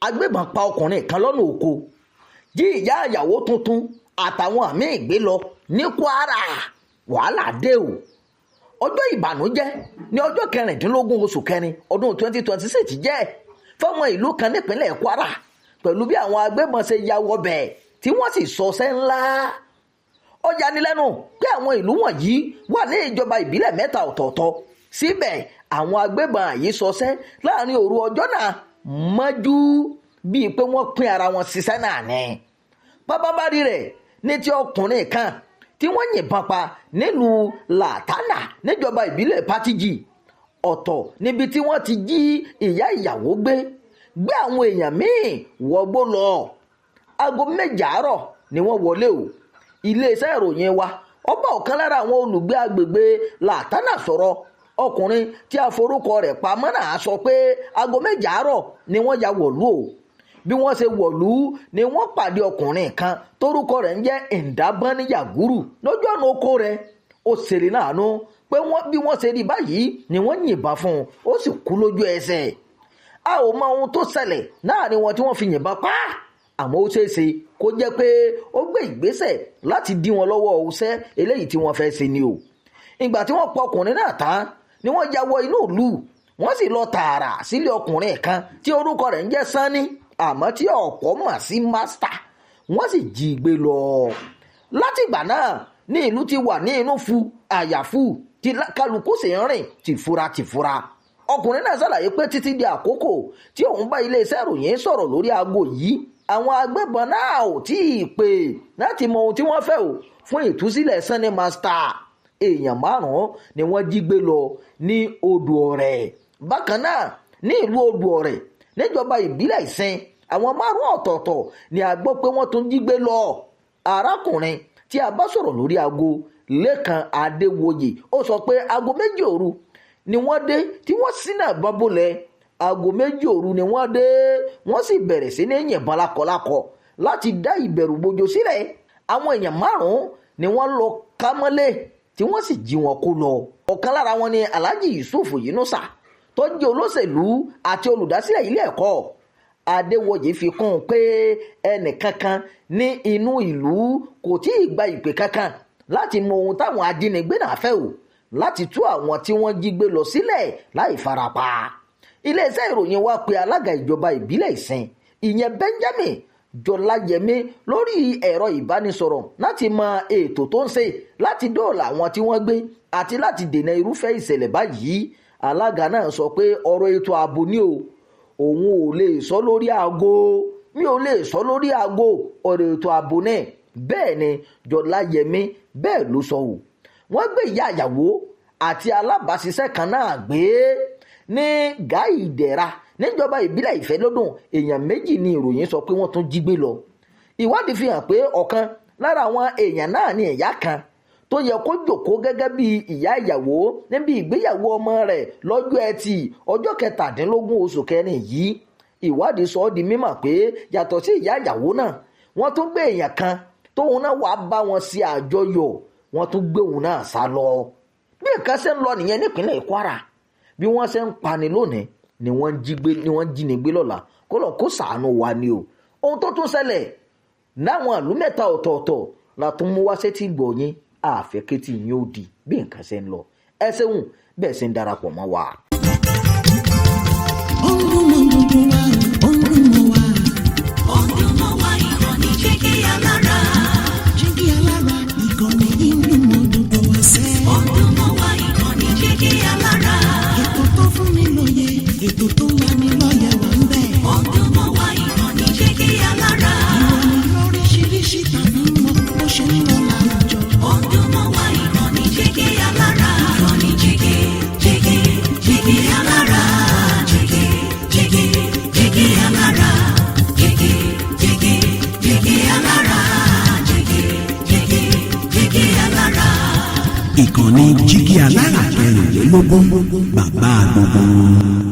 Agbébọn pa ọkùnrin kan lọ́nà oko, jí ìyá ìyàwó tuntun àtàwọn míì gbé lọ ní Kwara. Wàhálà dé o. Ọjọ́ ìbànújẹ́ ní ọjọ́ 16 oṣù kẹrin ọdún 2026 jẹ́ fáwọn ìlú kan nípínlẹ̀ Kwara, pẹ̀lú bí àwọn agbébọn ṣe ya wọbẹ̀ tí wọ́n sì ṣọṣẹ́ ńlá. Ó yanilẹ́nu pé àwọn ìlú wọ̀nyí wà ní ìjọba ìbílẹ̀ mẹ́ta ọ̀tọ̀ọ̀tọ̀. Síbẹ̀, àwọn agbébọn yìí ṣọṣẹ́ láàrin òru ọjọ́ náà mọ́jú, bíi pé wọ́n pín ara wọn ṣiṣẹ́ náà ni. Pábábárí rẹ̀ ní ti ọkùnrin kan tí wọ́n yìnbọn pa nílùú Làtánà níjọba ìbílẹ̀ Pátìjì. Ọ̀tọ̀ níbi tí wọ́n ti jí ìyá ìyàwó gbé, gbé àwọn èèyàn míì wọgbó lọ. Aago 7 àárọ̀ ni wọ́n wọlé o. Iléeṣẹ́ ìròyìn wa ọba ọ̀kan lára àwọn olùgbé agbègbè Làtánà sọ̀rọ̀. Ọkùnrin tí a forúkọ rẹ̀ pamọ́ náà sọ pé aago 7 àárọ̀ ni wọ́n ya wọ̀lú o. Bí wọ́n ṣe wọ̀lú ni wọ́n pàdé ọkùnrin kan tórúkọ rẹ̀ ń jẹ́ Ìdábọ́n Yàgúrù lójú ọ̀nà oko rẹ̀. Ó ṣèlérí láàánú pé wọ́n bí wọ́n ṣe rí báyìí ni wọ́n yìnbọn fún un, ó sì kú lójú ẹsẹ̀. A ò mọ ohun tó ṣẹlẹ̀ láàrin wọn tí wọ́n fi yìnbọn pa á, àmọ́ ó ṣeé ṣe kó jẹ́ pé ó gbé ìgbésẹ̀ láti dí wọn lọ́wọ́ ọ̀sẹ́ eléyìí tí wọ́n fẹ́ ṣe ni o. Ìgbà tí wọ́n pa ọkùnrin náà tán ni wọ́n ya wọ inú ìlú, wọ́n sì lọ tààrà sílé ọkùnrin kan tí orúkọ rẹ̀ ń jẹ́ Sanni, àmọ́ tí ọ̀pọ̀ mọ̀ sí Master. Wọ́n sì jí i gbé lọ. Látìgbà náà ní ìlú ti wà ní inú fu àyàfu tí kálukú sì ń rìn tìfura tìfura. Ọkùnrin náà ṣàlàyé pé títí di àkókò tí òun bá iléeṣẹ́ ìròyìn sọ̀rọ̀ lórí aago yìí, àwọn agbébọn náà ò tí ì pè láti mọ ohun tí wọ́n fẹ́ o fún ìtúsílẹ̀ Sanni Master. Èèyàn márùn-ún ni wọ́n jí gbé lọ ní Odò Ọ̀rẹ́. Bákan náà, ní ìlú Odò Ọ̀rẹ́ níjọba ìbílẹ̀ Ìsìn, àwọn márùn-ún ọ̀tọ̀ọ̀tọ̀ ni a gbọ́ pé wọ́n tún jí gbé lọ. Arákùnrin tí a bá sọ̀rọ̀ lórí aago, Lẹ́kan Adéwòye, ó sọ pé aago 2 òru ni wọ́n dé tí wọ́n ṣínà ìbọn bolẹ̀. Aago 2 òru ni wọ́n dé, wọ́n sì bẹ̀rẹ̀ sí ní yìnbọn lákọlákọ láti dá ìbẹ̀rù bojo sílẹ̀. Àwọn èèyàn márùn-ún ni wọ́n lọ ká mọ́lé tí wọ́n sì jí wọn kó lọ. Ọ̀kan lára wọn ni Alhaji Yusuf Yunusa, tó jẹ́ olóṣèlú àti olùdásílẹ̀ ilé ẹ̀kọ́. Adéwòye fi kún un pé ẹnìkankan ní inú ìlú kò tí ì gba ìpè kankan láti mọ ohun táwọn ajínigbé náà fẹ́ o láti tú àwọn tí wọ́n jí gbé lọ sílẹ̀ láì farapa. Iléeṣẹ́ ìròyìn wa pe alága ìjọba ìbílẹ̀ Ìsìn, ìyẹn Benjamin Jọláyẹmí, lórí ẹ̀rọ ìbánisọ̀rọ̀ láti mọ ètò tó ń ṣe láti dóòlà àwọn tí wọ́n gbé àti láti dènà irúfẹ́ ìṣẹ̀lẹ̀ báyìí. Alága náà sọ pé ọ̀rọ̀ ètò ààbò ni o, òun ò lè sọ lórí aago, mi ò lè sọ lórí aago, ọ̀rọ̀ ètò ààbò náà. Bẹ́ẹ̀ ni Jọláyẹmí bẹ́ẹ̀ ló sọ o. Wọ́n gbé ìyá ìyàwó àti alábàáṣiṣẹ́ kan náà gbé ní Gáìdẹ̀ra níjọba ìbílẹ̀ Ìfẹ́lódùn. Èèyàn méjì ni ìròyìn sọ pé wọ́n tún jí gbé lọ. Ìwádìí fi hàn pé ọ̀kan lára àwọn èèyàn náà ni ìyá kan tó yẹ kó jòkó gẹ́gẹ́ bí ìyá ìyàwó níbi ìgbéyàwó ọmọ rẹ̀ lọ́jọ́ Ẹtì ọjọ́ 17 oṣù kẹrin yìí. Ìwádìí sọ ọ́ di mímọ̀ pé yàtọ̀ sí ìyá ìyàwó náà, wọ́n tún gbé èèyàn kan tóun náà wàá bá wọn ṣe àjọyọ̀, wọ́n tún gbé òun náà sá lọ. Bí nǹkan ṣe ń lọ nìyẹn nípínlẹ̀ Kwara. Bí wọ́n ṣe ń pani lónìí ni wọ́n ń jí gbé, ni wọ́n ń jí ni gbé lọ́la. Kó lọ kó ṣàánú wa ni o. Ohun tó tún ṣẹlẹ̀ láwọn ìlú mẹ́ta ọ̀tọ̀ọ̀tọ̀ la tún mú wá sétí gbọ̀nyìn, àfẹ́kẹ́tì yín ó di bí nǹkan ṣe ń lọ. Ẹ ṣeun bẹ́ẹ̀ ṣe ń darapọ̀ mọ́ wa. Ó ń dún mọ́ gbogbo wa, ó ń dún mọ́ wa. Ó ń dún mọ́ wa, ìkànnì Jígí Alára. Jígí Alára, ìkànnì yìí ń dún mọ́ gbogbo wa sẹ́. Ó ń dún mọ́ wa, ìkànnì Jígí Alára. Ètò tó fún ni lóye, ètò tó ń lani lọ́yẹ̀ wà ń bẹ̀. Ó ń dún mọ́ wa, ìkànnì Jígí Alára. Ìròyìn lóríṣiríṣi tàbí mọ́ bó ṣe ń lọ láwùjọ. Ó ń dún mọ́ wa, ìkànnì Jígí Alára. Ìkànnì Jígí, Jígí, Jígí Alára. Jígí, Jígí, Jígí Alára. Jígí, Jígí, Jígí Alára. Jígí, Jígí, Jígí Alára. Ìkànnì Jígí Alára 24, bàbá gbogbo wọn.